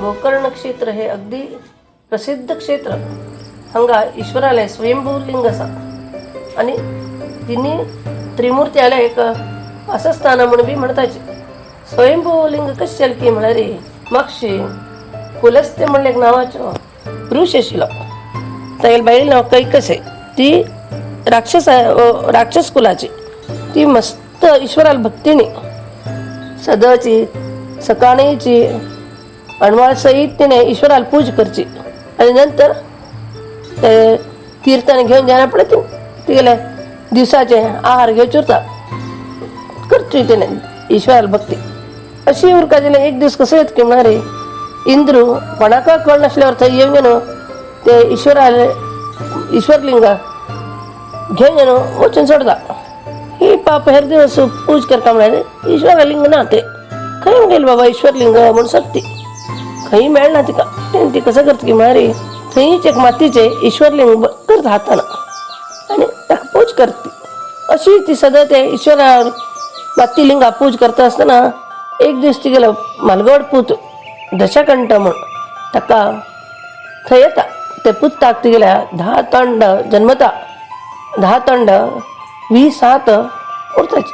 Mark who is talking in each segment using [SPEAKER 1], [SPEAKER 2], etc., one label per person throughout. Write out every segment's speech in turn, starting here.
[SPEAKER 1] गोकर्ण क्षेत्र हे अगदी प्रसिद्ध क्षेत्र. हांगा ईश्वराले स्वयंभू लिंग आसा आनी तिन्ही त्रिमूर्ती आल्या एक वासस्थान म्हणून बी म्हणताची. स्वयंभू लिंग कशें जालें की म्हळ्यार मागशी पुलस्त्य म्हणलें एक नांवाचो ऋष आशिल्लो. तागेले बायल नांव कैकसे. ती राक्षस राक्षस कुलाची. ती मस्त ईश्वराला भक्तीने सदाची सकाळीची अणवाळ सहित तिने ईश्वराला पूज करची आणि नंतर ते तीर्थाने घेऊन जाणार पडे तिला दिवसाचे आहार घेऊन उरता करची तिने ईश्वराला भक्ती. अशी उरका तिने एक दिवस कसं येत की म्हणारे इंद्रू कोणाका कळ नसल्यावर थंय येऊन गेलो ते ईश्वराले ईश्वरलिंग घेऊन गेलो वचून सोडता. ही पाप हेर दिवस पूज करता म्हळ्यार ईश्वरलिंग ना ते खंय गेले बाबा ईश्वरलिंग म्हणून सोदती, खंय मेळना तिका. तेन्ना ती कसं करता की म्हळ्यार थंयच एक मातीचे ईश्वरलिंग करता हातान आनी ताका पूज करता. अशी ती सदां ते ईश्वरा माती लिंगा पूज करता आसतना एक दीस तिगेलो मालगड पूत दशकंठ म्हूण ताका थंय येता. ते पुताक तिगेल्या 10 तोंड जन्मता, 10 तोंड 20 हात उरताची.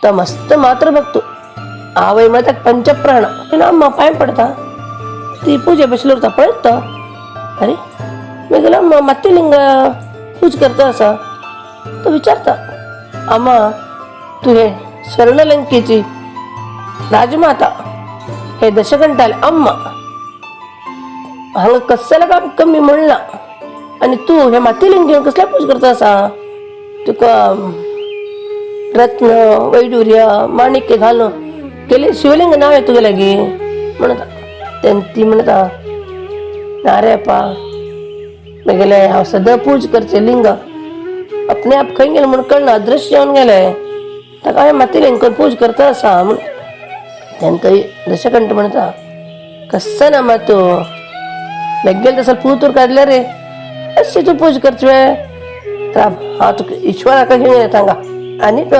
[SPEAKER 1] तो मस्त मातृभक्त आवय म्हळ्यार ताका पंचप्राण अम्मा पांय पडता. ती पूजे बसली उरता पळयत तो, अरे मागीर अम्मा मातीलिंग पूज करता आसा. तो विचारता, अम्मा तू हे स्वर्णलंकेची राजमाता हे दशकंठाले अम्मा हांगा कसल्याला काम कमी म्हणला आणि तू हे मातीलिंग घेऊन कसल्या पूज करता आसा? तुका रत्न वैडूर्य माणिक्य घालून केले शिवलिंग नाव आहे तुगे लागी म्हणता. तेन्ना ती म्हणता, ना रे आपा, मागेले हांव सदां पूज करचे लिंग अपने आप खंय गेलें म्हणून कळना, अदृश्य जावन गेलें. ताका हांवें मातीलिंग करून पूज करता आसा म्हण. तेन्ना दशकंठ म्हणता, कसं ना मा तूं बेगीन तसं पूत काडले रे अशी तूं पूज करचे तर हांव तुका ईश्वराक घेवन येता हांगा. आनीक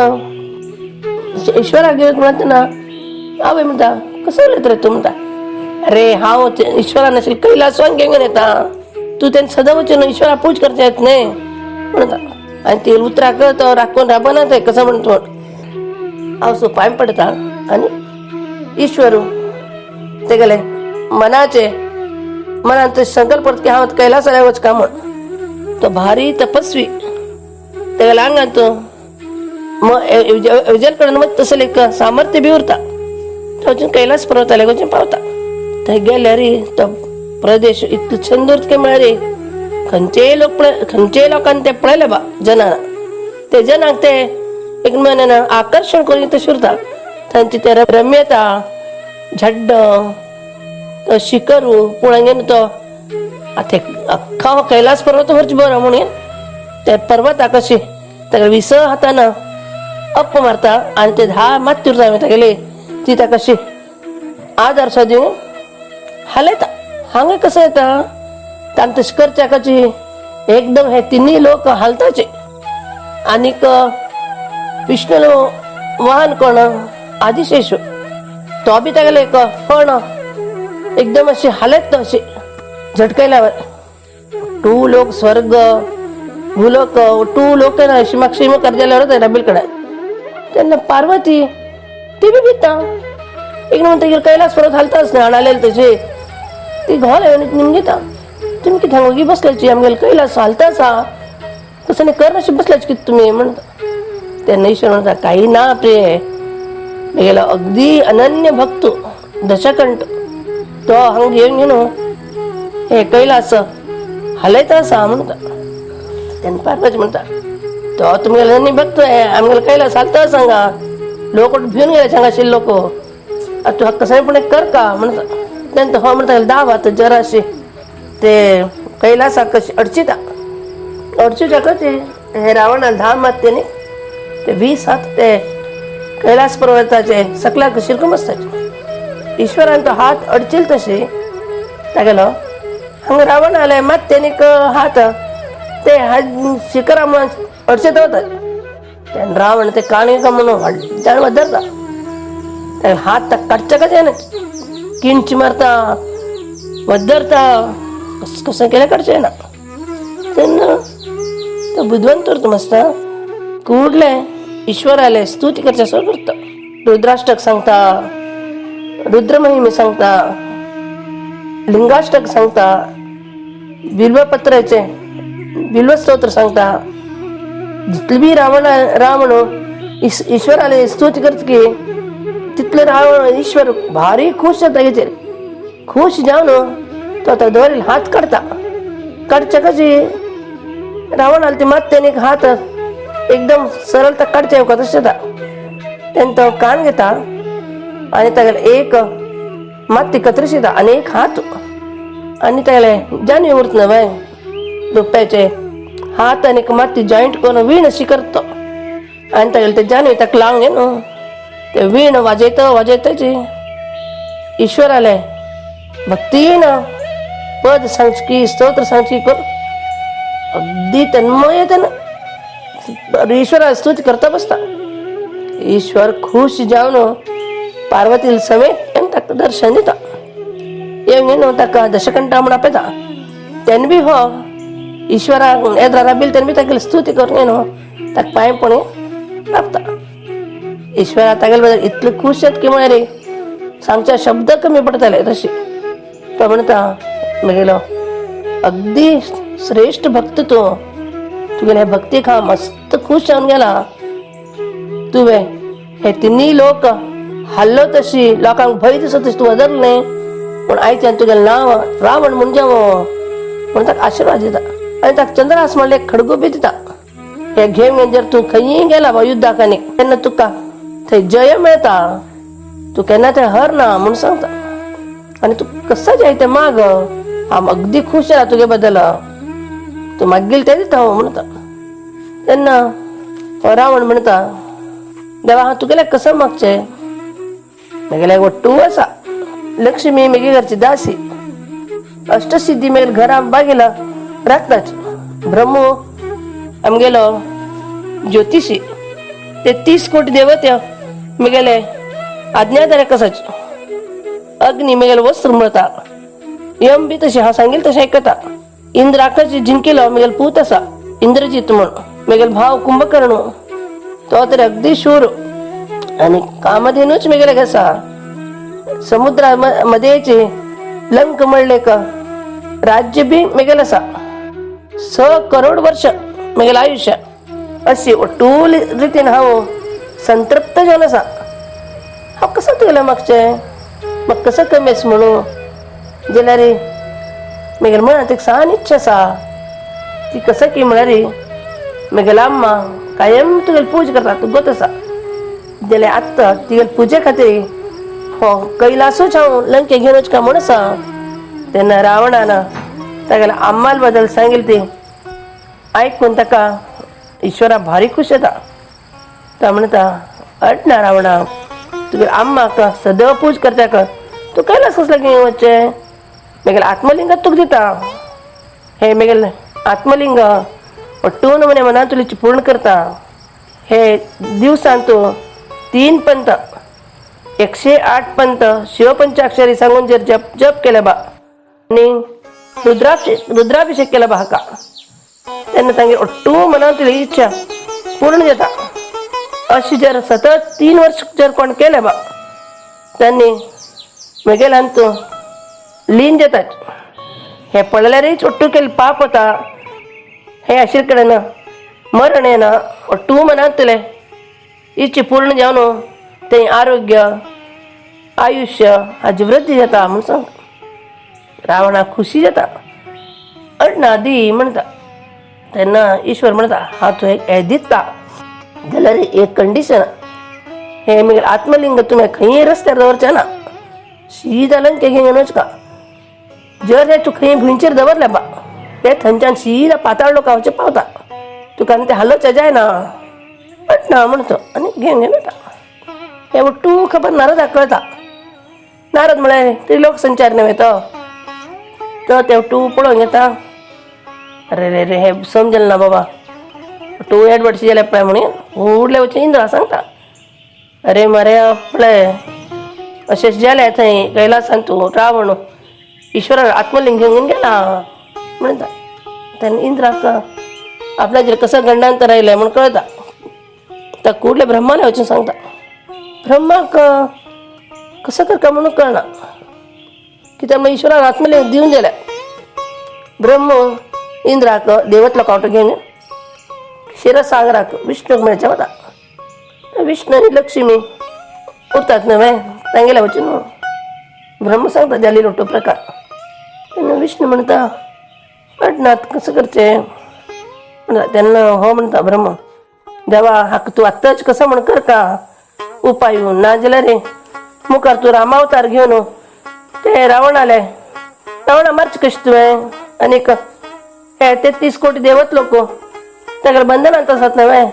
[SPEAKER 1] ईश्वराक घेवन म्हणटा ना आवय म्हणटा, कसो उलयता रे तूं? म्हणटा, अरे हांव ईश्वरा नाशिल्लें कैलासवान घेवन येता, तूं तेन्ना सदां वचून ईश्वरा पूज करचें येत न्हय म्हणटा. आनी ती उतराक तो राखून राबना ते कसो म्हणटा म्हण हांव सो पांय पडटा आनी ईश्वर तेगेले मनाचे मनात संकल्प की हांव कैलासाला वच का म्हण. तो भारी तपस्वी तेगेल्या आंगांत कडेन मग तसलें एक सामर्थ्य बी उरता. तो वचून कैलास पर्वताले वचून पावता. थंय गेल्यार तो प्रदेश इतलो छंद उरता की म्हळ्यार खंयचेय लोक पळय, खंयचेय लोकांनी ते पळयले बा जनां ते जनांक ते एक मनान आकर्शण करून तशें उरता. तांची ते रम्यता झड्ड तो शिखरू पळोवन घेवन तो आतां अख्खा हो कैलास पर्वत व्हरचो बरो म्हणून ते पर्वताक अशी ताका विस हातान अप्प मारता आनी ते 10 मात्ती उरता तागेली ती ताका अशी आदार सो दिवन हालयता. हांगा कसं येता तांकां तशें करच्याकाची एकदम हे तिन्ही लोक हालताचे. आनीक विष्णुलो वाहन कोण आदिशेष तो बी तागेले एक फण एकदम अशी हालयत तो अशी झटकायल्यावर टू लोक स्वर्ग भूलोक टू लोक ना शिमा करजाल्यावर रबील कडे. त्यांना पार्वती ती बी भिता. एक म्हणटा कैलास पर्वत हालताच नाही आणालेले तशे ती घोल निमगिता, तुम्ही कितें हांगा वगी बसल्याची आमगेले कैलास हालताच हा तसं नाही कर नशी बसल्याची कितें तुमी म्हणटा. तेन्ना ईश्वर म्हणटा, काही ना प्रिय, गेलो अगदी अनन्य भक्त दशकंठ तो हांगा घेवन घेवन हे कैलास हालयता आसा म्हणटा. तेन्ना पार्वती म्हणटा, तो तुमगेलो अनन्य भक्त आमगेलो कैलास हालता आसा हांगा, लोक भिवन गेले हांगा आशिल्ले लोक, आतां तूं कशें पण कर का म्हणटा. तेन्ना हो म्हणटा दाव आतां जराशी ते कैलासाक कशी अडचिता अडचिता कशें हे रावणान 10 मात्यानी ते 20 हात ते कैलास पर्वताचे सकलाक शिरकून बसताचे. ईश्वरान तो हात अडचील तशी तागेलो हांगा रावण आले मात्यानीक हात ते हात शिखरा म्हणून अडचीत वतात. तेन्ना रावण ते काणी का म्हणून व्हडल्यान वदरता, तागेलो हात ताका काडच्या कशें किणची मारता वद्दरता कसं केल्या कडचें ना. तेन्ना तो बुदवंत उरता मस्त कुडले ईश्वराले स्तुती करच्या सो करता. रुद्राष्टक सांगता, रुद्रमहिमे सांगता, लिंगाष्टक सांगता, बिल्वपत्राचे बिल्वस्तोत्र सांगता. जितले बी रावण रावण ईश्वराले स्तुती करत की तितले रावण ईश्वर भारी खुश जाता. हेचेर खुश जावन तो आतां दवरील हात काडता. काडचे कशी रावण आले ती मात त्याने हात एकदम सरळ तर काडचे येवका तशें जाता. तेन्ना तो कान घेता आनी तागेले एक मात ती कत्रीस येता आनी एक हात आनी तागेले जानवी उरता न्हय रुप्याचे हात आनी मात ती जॉयंट करून वीण अशी करता आनी तागेले ते जानवी ताका लावन घे न्हू ते वीण वाजयता वाजयताची ईश्वराले भक्तीन पद सांगची स्तोत्र सांगची कर अगदी तन्मय त्यानं ईश्वरा स्तुती करता बसता. ईश्वर खुश जावन पार्वती समेत ताका दर्शन दिता. येवन न्हू ताका दशकंठा म्हूण आपयता. तेन्ना बी हो ईश्वराक येद्रा राबिल तेन्ना बी तागेली स्तुती करून न्हू ताका पांय पणे राबता. ईश्वरा तागेले बद्दल इतले खुश जाता की म्हळ्यार सांगच्या शब्द कमी पडताले तशी. तो म्हणटा म्हगेलो अगदी श्रेष्ठ भक्त तूं, तुगेले भक्तीक हांव मस्त खुश जावन गेला. तुवें हे तिन्ही लोक हाल्लो तशी लोकांक भंय दिसत तशी तूं वदरलें न्ही, पूण आयच्यान तुगेलें नांव रावण म्हूण जावं म्हूण ताका आशिर्वाद दिता आनी ताका चंद्रहास म्हणलें एक खडगो बी दिता. हे घेवन जर तूं खंयी गेला बा युद्धाक आनी तेन्ना तुका थंय जय मेळटा, तूं केन्ना थंय हर ना म्हूण सांगता. आनी तूं कसो जाय तें माग, हांव अगदी खूश जाला तुगे बद्दल, तूं मागील तें दिता हांव म्हणटा. तेन्ना हो रावण म्हणटा, देवा हांव तुगेलें कसं मागचें, म्हगेलें वट्टू आसा, लक्ष्मी म्हगे घरची दासी, अष्टसिद्धी म्हगेले घरा बागेला राखताच, ब्रह्मो आमगेलो ज्योतिषी, 33 कोटी देवत्या म्हगेले आज्ञाधारक आसाच, अग्नी म्हगेले वस्त्र मिळता, यम बी तशें हांव सांगील तशें आयकता, इंद्राकाची जिंकिलो म्हगेलो पूत आसा इंद्रजीत म्हूण, म्हगेलो भाव कुंभकर्ण तो तर अगदी शूर आनी कामधेनूच म्हगेले आसा, समुद्रा मध्येचे लंक म्हणले का राज्य बी म्हगेलें आसा, 6 करोड वर्ष म्हगेलें आयुश्य, अशी ಒಟ್ಟೂಲಿ रितीन हांव संतृप्त जावन आसा. हांव कसो तुगेलें मागचें, म्हाका कसो कमी आसा म्हणून जाल्यार म्हगेले मनांत एक सान इच्छा आसा, ती कसं की म्हळ्यार म्हगेले अम्मा कायम तुगेली पूजा करता, तुका गोत आसा, जाल्यार आत्तां तुगेले पुजे खातीर हो कैलासूच हांव लंके घेवन वचका म्हूण आसा. तेन्ना रावणान तागेल्या अम्माल बद्दल सांगिल्लें ती आयकून ताका ईश्वरा भारी खूश जाता. तो म्हणटा, अट ना रावणा, तुगेले अम्माक सदैव पूज करता का तूं कैलास कसलो घेवन वचचें, म्हगेलें आत्मलिंग तुका दिता, हे म्हगेलें आत्मलिंग ಒಟ್ಟೂನು ಮನೆ मनांतुलीची पूर्ण करता. हे दिवसान तूं 3 पंत 108 पंत शिवपंचाक्षरी सांगून जर जप जप केले बा आनी रुद्राभिषेक केला बा हाका, तेन्ना तांगे ಒಟ್ಟು मनांतली इच्छा पूर्ण जाता. अशी जर सतत 3 वर्ष जर कोण केले बा त्यांनी म्हगेल्यान तूं लीन जातात. हे पळयल्यारच ಒಟ್ಟು केल्लें पाप वता, हे आशिल्ले कडेन मरण येना, ಒಟ್ಟು मनांतले इच्छा पूर्ण जावन ते आरोग्य आयुश्य हाजी वृद्धी जाता म्हूण सांगता. रावणा खुशी जाता, अण्णा दी म्हणटा. तेन्ना ईश्वर म्हणटा, हांव तुका हें दिता जाल्यार एक कंडिशन, हे मागीर आत्मलिंग तुवें खंयी रस्त्यार दवरचें ना, सीधा लंके घेवन वचका, जर हे तूं खंय भुंयचेर दवरलें बा ते थंयच्यान सीधा पाताळ लोकांचे पावता, तुका आनी ते हालोवचें जायना, ना म्हणतो आनी घेवन घेवन वता. हे ಒಟ್ಟು खबर नारदाक कळटा. नारद म्हळ्यार त्रिलोक संचार न्हय तो, तो ते ಒಟ್ಟು पळोवंक येता. अरे रे रे, हे समजलें ना बाबा, तूं एडवर्ड जाल्यार पळय म्हणून व्हडले वचून इंद्रा सांगता, अरे मरे पळय अशें जालें थंय कैलासान तूं रावण ईश्वरा आत्मलिंग घेऊन गेला म्हणता. त्यांनी इंद्राक आपल्या कसं गंडांतर राहिलंय म्हणून कळता. तर कुठल्या ब्रह्माला वचून सांगता. ब्रह्माक कसं कर का म्हणून कळणार की त्यामुळे ईश्वराला आत्मलिंग देऊन दिल्या. ब्रह्म इंद्राक देवतला कावटो घेऊन क्षीरसागराक विष्णूक मेळच्या वता. विष्णू आणि लक्ष्मी उरतात नव्हे तांगेल्या वचून ब्रह्म सांगता जाली लोटो प्रकार. तेन्ना विष्णू म्हणता अटनाथ कसं करचे म्हणता. त्यांना हो म्हणता ब्रह्म, देवा हाका तूं आत्ताच कसं म्हण कर का उपाय ना जाल्यार रे मुखार तूं रामावतार घेवन ते रावण आले रावणा मारचे कशें तुवें आनीक हे 33 कोटी देवत लोक तागेले बंधनांत आसात न्हय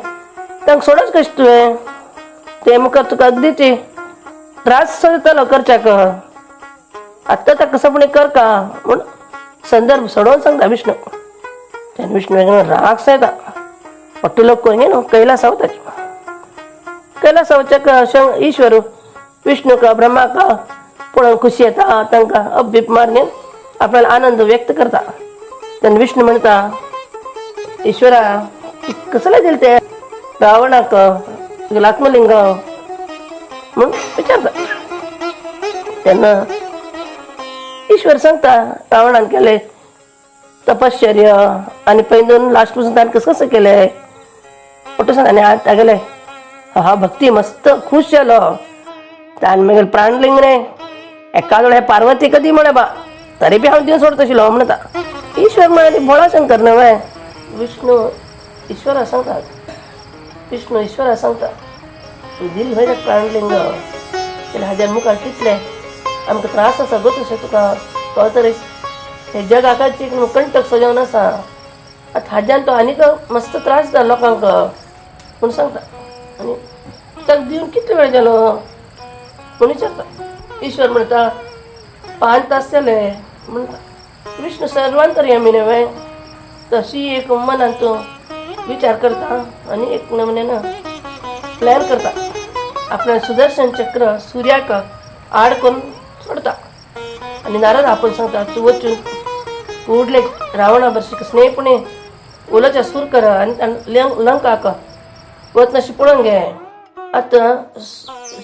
[SPEAKER 1] तांकां सोडच कशें तुवें ते मुखार तुका अगदीच त्रास जातलो करच्याक आत्तां ताका कसं पण कर का म्हूण संदर्भ सोडोवन सांगता विष्णू. तेन्ना विष्णू राग येता ಒಟ್ಟು लोक न्हू कैलासा वताचे. कैलासा वच्याक ईश्वर विष्णूक ब्रह्माक पळोवन खुशी येता. तांकां अब्बीप मारून आपल्याला आनंद व्यक्त करता. तेन्ना विष्णू म्हणटा ईश्वरा कसले दिले ते रावणाक तुगेलें आत्मलिंग म्हूण विचारता. तेन्ना ईश्वर सांगता रावणान केले तपश्चर्य आणि पैंदून लास्ट पासून ताणें कसं कसं केलंय मोठं सांग. आणि तागेले हा भक्ती मस्त खुश जालो. ताणें मागीर प्राणलिंग रे एका हे पार्वती कधी म्हणे बा तरी बी हांव दिवन सोडतशिलो म्हणटा. ईश्वर म्हळ्यार भोळा शंकर न्हय. विष्णू ईश्वरा सांगतात विष्णू ईश्वरा सांगता तूं दिल खंय प्राणलिंग जाल्यार हाज्या मुखार कितले आमकां त्रास आसा गो तशें तुका कळत रे हे जगाकाची कंटक सजावन आसा. आतां हाज्यान तो आनीक मस्त त्रास जालो लोकांक म्हूण सांगता. आनी ताका दिवन कितलो वेळ जालो म्हूण विचारता. ईश्वर म्हणटा 5 तास जाले म्हणटा. विष्णू सर्वांतर्यामी न्हय तशी एक मनान तो विचार करता आनी एक नमुन्यान प्लॅन करता. आपल्या सुदर्शन चक्र सूर्याक आड करून सोडता आनी नारद आपण सांगता तूं वचून उडले रावणा भशेन स्नेहपणे उलोवच्या सूर कर आनी लंकाक वतनाशी पळोवन घे. आतां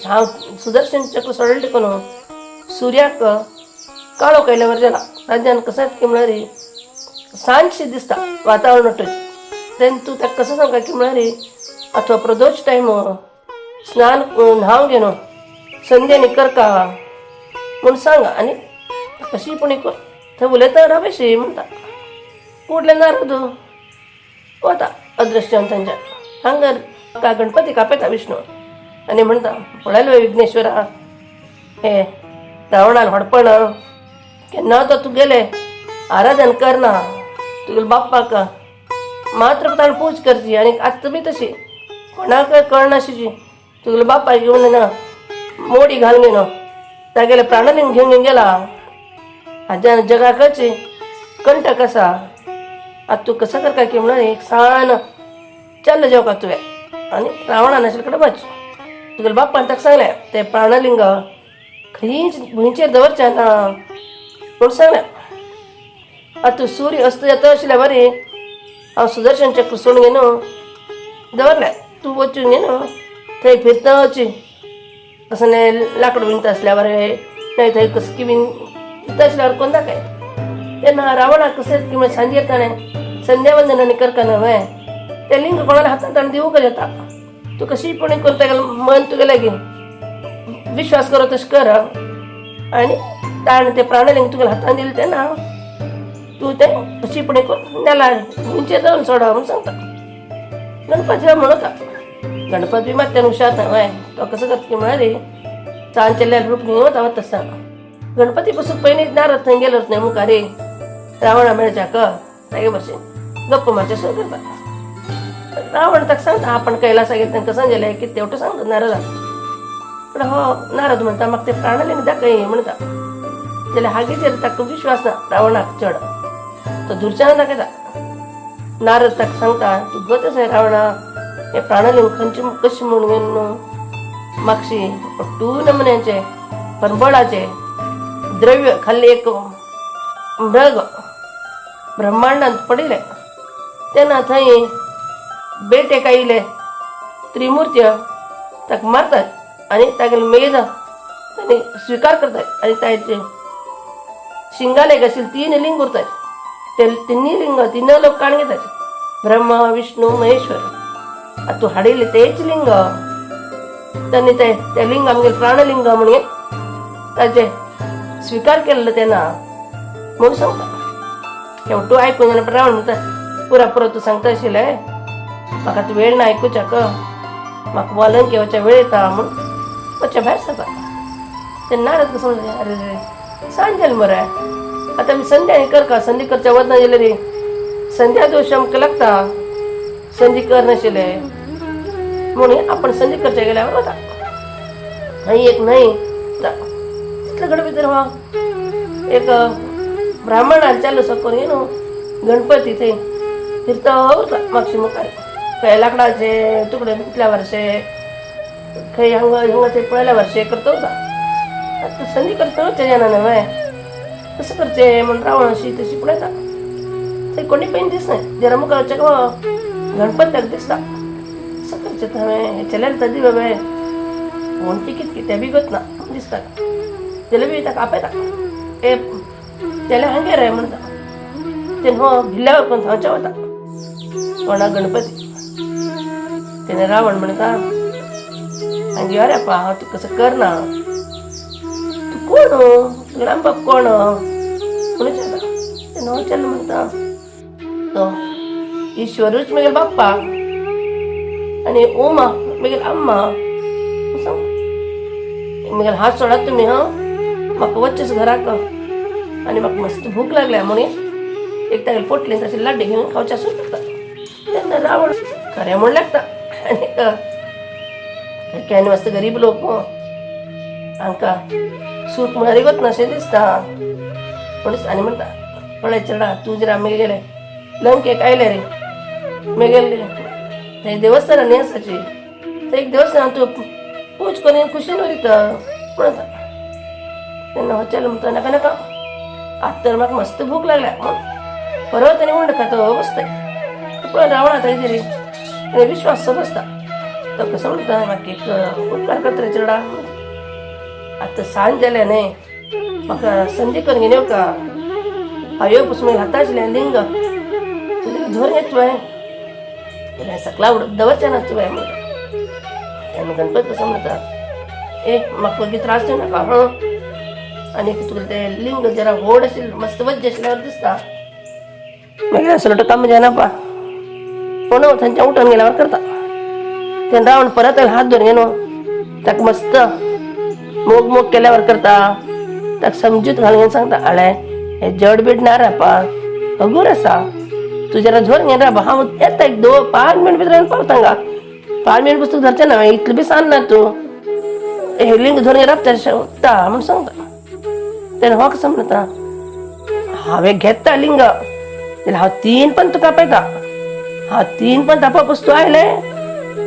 [SPEAKER 1] हांव सुदर्शन चक्र सोडलें देखून सूर्याक काळो केल्यावर जाला. ताज्यान कसं की म्हळ्यार सांजशी दिसता वातावरण टच. तेन्ना तूं ताका कसं सांगता की म्हळ्यार अथवा प्रदोष टायम स्नान न्हांव घेवन संध्यानी करका म्हूण सांग आनी कशी पण कर थंय उलयता रावशी म्हणटा. कुडले नारद वता अदृश्य तांच्या हांगा का गणपती कापेता विष्णू आनी म्हणटा पळयलो विघ्नेश्वरा हे रावणान हडपण केन्ना तो तुगेले आराधन करना तुगेले बाप्पाक मात्र ताणें पूज करची आनी आतां बी तशी कोणाक कळनाशिची तुगेले बापायक घेवन ना मोडी घालून घेवन तागेले प्राणलिंग घेवन गेला. हाज्यान जगाकच कंटक आसा. आतां तूं कसं करता की म्हणून एक सान चल्ल जेवका तुवें आनी रावणान आशिल्ले कडेन वच. तुगेले बाप्पान ताका सांगलें तें प्राणलिंग खंयच भुंयचेर दवरचें ना म्हूण सांगलें. आतां सूर्य अस्त जाता आशिल्ल्या बरी हांव सुदर्शन चक्र सोडून घेवन दवरलें. तूं वचून घेवन थंय फिरता वची कसं नाही लाकूड विणता आसल्यावर नाही थंय कसं की विणता आसल्यावर कोण दाखय. तेन्ना रावणाक कशें की सांजेर ताणें संध्यावंदनानी करका न्हय तें लिंग कोणाला हातांत ताणें दिवंक येता. तूं कशी पण करता मन तुगेलें लागीं विश्वास करो तशें कर आनी ताणें तें प्राणलिंग तुगेल्या हातांत दिलें तेन्ना तूं तें कशी पण करून नेला उंचेर दवरून सोड म्हूण सांगता. गणपती म्हणता गणपती बी मात त्यान हुशार न्हय तो कसं करता की म्हळ्यार सांजच्या रूप घेवन वता तसा गणपती पसून पयलींच नारद थंय गेलोच न्हय मुखार रावणा मेळच्याक तागे भशेन गप्प मारचें सुरू करता. रावण ताका सांगता आपण कैलासा गेले तांकां सांगलें की तेवटो सांगता नारदाक. पण हो नारद म्हणटा म्हाका तें प्राणलिंग दाखय म्हणटा. जाल्यार हागेचेर ताका विश्वास ना रावणाक चड तो दूरच्यान दाखयता. नारद ताका सांगता तूं गत आसा रावणा हें प्राणलिंग खंयचें कशें म्हूण घेवन मागशी टू नमुन्याचे परबळाचे द्रव्य खाल्ले एक मृग ब्रह्मांडांत पडिल्ले तेन्ना थंय बेटेक आयिल्ले त्रिमुर्ती ताका मारतात आनी तागेले मेद तांणी स्विकार करतात आनी ताचे शिंगाले आशिल्ले तीन लिंग उरतात. ते तिन्ही लिंग तीन लोक काण घेतात, ब्रह्मा विष्णू महेश्वर. आतां तूं हाडिल्ले तेच लिंग त्यांनी ते त्या लिंग आमगे प्राणलिंग म्हणून ताचे स्विकार केल्लो तेन्ना म्हणून सांगता. शेवटू आयकून जाल्यार रावण म्हणटा, पुरा पुरो तूं सांगता आशिल्लें म्हाका आतां वेळ ना आयकुच्याक, म्हाका वालन घेवच्या वेळ येता म्हूण वचच्या भायर सरता. ते नारद कसो म्हणटा, अरे रे सांज जाली मरे, आतां आमी संध्या हें करका, संधी करच्या वतना गेले रे संध्या दोश आमकां लागता, संधी कर नाशिल्ले म्हणून आपण संधी करच्या गेल्यावर वता. थंय एक न्हंय तितले घड भितर हो एक ब्राह्मणान चालू सो करून न्हू गणपती थंय फिरता उरता मागशी मुखार, खंय लाकडाचे तुकडे इतल्या वर्षे खंय हांगा हांगा थंय पळयल्या वर्षे करता उरता. आतां संधी करता तेज्या न्हय कसं करचे म्हण रावण अशी तशी पळयता, थंय कोणी पेन दिसना, जरा मुखार गणपती ताका दिसता. कसं करचें हांवें हें चल्यार तदी बाबा कोण ती कितकी तें बी ना दिसता, जाल्यार बी ताका आपयता, ए चले हांगे रे म्हणटा. तेन्ना हो भिल्ल्यावर कोण थंयच्या वता कोणा गणपती. तेन्ना रावण म्हणटा, हांगे अरे पा हांव तूं कसं करना, तूं कोण तुगेलो बाप कोण म्हणून विचारता. तेन्ना हो चल म्हणटा, तो ईश्वरूच म्हगेलो बाप्पा आनी उमा म्हगेली अम्मा. म्हगेलो हात सोडात तुमी, हां म्हाका वचचेच घराक आनी म्हाका मस्त भूक लागल्या म्हणून एक तागेले पोटलेन तशें लाड्डे घेवन खावचे आसून करता. तेन्ना रावण खरें म्हूण लागता आनी केन्ना मस्त गरीब लोक हांकां सूख म्हळ्यार रिगत नाशें दिसता म्हणून आनी म्हणटा, पळय चेडा तूं जर आमी गेले लंकेक आयले रे मागीर थंय देवस्थान न्ही आसाची, थंय एक देवस्थान तूं पूज करून खुशीन वयता म्हणटा. तेन्ना हो चलो म्हणटा, नाका नाका आतां तर म्हाका मस्त भूक लागल्या म्हूण परत आनी उंड खातो बसतय. पळय रावणा थंय तरी आनी विश्वास बसता. तो कसो म्हणटा, म्हाका एक उपकार करता रे चेडा, आतां सांज जाल्या न्हय म्हाका संदी करून घेवन येवका, हांव येवपा पसून हाता आशिल्लें लिंग तुजें धरून येत तुवें जाल्यार सकला दवरचें ना तुवें म्हणटा. तेन्ना गणपती कसो म्हणटा, ए म्हाका मागीर त्रास दिवं नाका हां, आनी तुगेलें तें लिंग जरा व्हड आशिल्लें मस्त वज्ज आशिल्ल्यावर दिसता. मागीर असलो काम जायना पा कोण थंयच्यान उठून गेल्यावर करता. तेन्ना रावण परत हात धरून न्हू ताका मस्त मोग मोग केल्यावर करता, ताका समजूत घालून सांगता, आळे हे जड बीड ना रे पा हगूर आसा, तूं जरा धरून घेवन राव, हांव येता एक 2-5 मिनट भितर पावता हांगा, 5 मिनट पुस्तक धरचें ना इतलें बी सान ना तूं, हे लिंग धरून रावता शकता म्हूण सांगता. तेन्ना हो कसो म्हणटा, हांवें घेता लिंग जाल्यार हांव 3 पण तुका आपयता, हांव 3 पण तापा वस्तू आयलें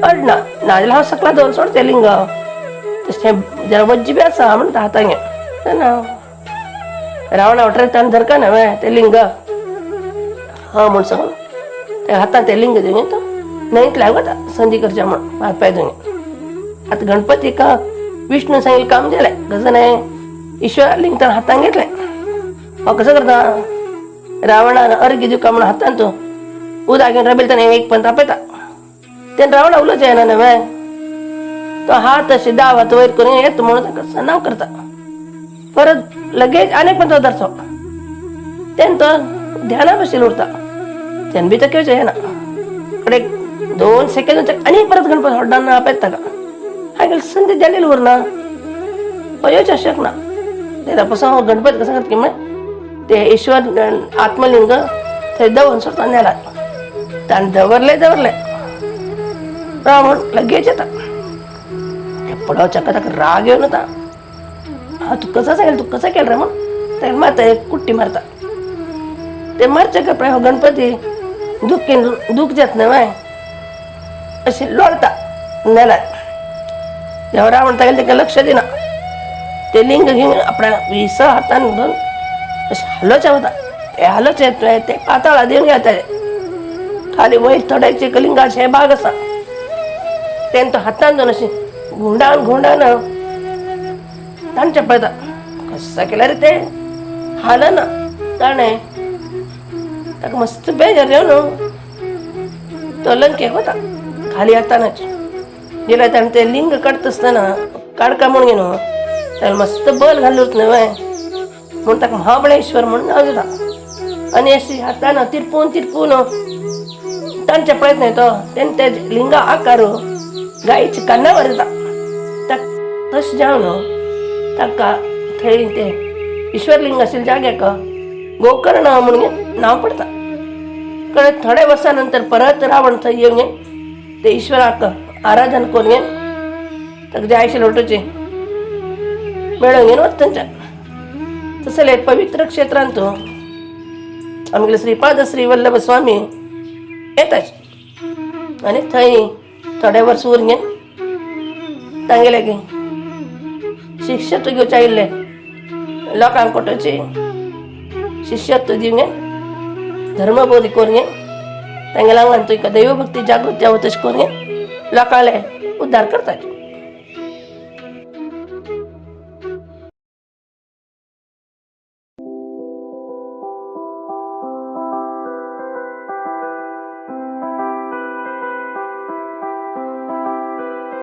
[SPEAKER 1] अडना नाजाल्यार हांव सकला दवर सोडचें लिंग, तशें जरा वज्जी बी आसा म्हणटा हातांग. तेन्ना रावणा वटर ताणें धरका न्हय तें लिंग हां म्हूण सांगून त्या हातान तें लिंग दिवन तो न्हंयतल्यान वता संधी करच्या म्हूण हात पांय धुवन. आतां गणपतीक विष्णू सांगिल्लें काम जालें, कसं न्हय ईश्वरा लिंग ताणें हातान घेतलें. हांव कसो करता रावणान अर्घ्य दिवका म्हणून हातान तो उदक घेवन रबेल ताणें एक पण तापयता. तेन्ना रावणा उलोवचें येना न्हय, तो हात अशे दाव हात वयर करून येता म्हणून ताका नांव करता. परत लगेच आनीक पण तो धरचो, तेन्ना तो ध्याना बशील उरता, तेन्ना बी तो खेळचें येना. कडे 2 सेकंद आनी परत गणपती व्हडल्यान आपयता ताका, हांगा संदी जालेली उरना, येवचें शकना. तेन्ना पसून गणपती कसो करता की ते ईश्वर आत्मलिंग थंय दवरून सोडता नेला, ताणें दवरलें दवरलें रावण लगेच येता. पळोवच्या ताका राग येवन येता, हा तूं कसं सांगेल तूं कसं केलं रे म्हूण ताका मारता एक कुट्टी मारता. ते मारचे कपडे हो गणपती दुखीन दूख जात न्हय अशी लोळता नेला. जेव्हा रावण तागेलें ताका लक्ष दिना, ते लिंग घेवन आपल्या विस हातान धरून अशें हालोवचें वता, ते हालोवचें ते पाताळा देवन घेताले. खाली वयर थोड्याचे कलिंगाचे हे भाग आसा, तेन्ना तो हातान जावन अशें घुंवडावन घुंवडावन तांचे पळयता कशें केल्यार ते हालना. ताणें ताका मस्त बेजार येवन तो लंकेक वता. खाली हातानच गेल्यार ताणें तें लिंग काडटा आसतना काडका म्हूण घेवन ताणें मस्त बल घालूच न्हय म्हूण ताका महाबळेश्वर म्हणून नांव दिता. आनी अशी हातान तिरपून तिरपून तांचे पळयत न्हय तो तेन्ना ते लिंगा आकार गायच्या कानावर येता. ताका तशें जावन ताका थंय ते ईश्वरलिंग आशिल्ल्या जाग्याक गोकर्ण म्हणून नांव पडटा. कळ्ळें? थोड्या वर्सां नंतर परत रावण थंय येवन ते ईश्वराक आराधन करून ताका जाय आशिल्लें वटूचे मेळोवन घेवन वता थंयच्यान. तसले पवित्र क्षेत्रांत आमगेले श्रीपाद श्री वल्लभ स्वामी येताच आनी थंय थोडे वर्स उरून तांगेले शिष्यत्व घेवचे आयिल्ले लोकांक कोटोची शिष्यत्व दिवन धर्मबोध करून तांगेल्या आंगान तुका दैवभक्ती जागृत जावं तशें करून लोकांले उद्धार करतात.